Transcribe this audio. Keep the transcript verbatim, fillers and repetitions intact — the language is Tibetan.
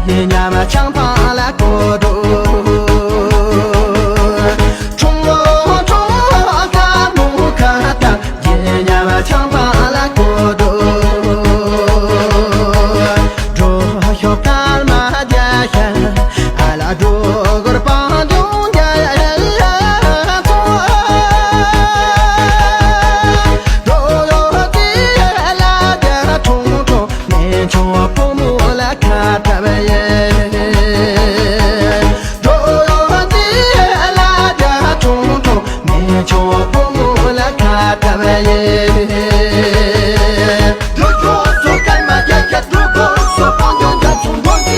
ཉམས་ཆང་པང་ལ་གོ་འགྲོ། ཁྲུང་ཁྲུང་དཀར་མོ་ཁ་ཏ་ཉམས་ཆང་པང་ལ་གོ་འགྲོ། འགྲོ་ཤོག་སྐར་མ་རྒྱ་ཤ་ཨ་ལ་འགྲོ་གོར་པང་ལྗོངས་རྒྱ་ཚོ། འགྲོ་ཡོད་དེ་ལ་རྒྱ་ཁྲུང་ཁྲུང་། མེ་མཆོང་བུ་མོ་ལ་ཁ་བཏབ་ཡེ། འགྲོ་ཡོང་དེ་ལ་རྒྱ་ཁྲུང་ཁྲུང་། མེ་མཆོང་བུ་མོ་ལ་ཁ་བཏབ་ཡེ། འགྲོ་ཡོང་སོ་སྐར་མ་རྒྱ་ཁ་འགྲོ་གོ་སོ་སྤང་ལྗོངས་རྒྱ་མཚོ་འགྲོ།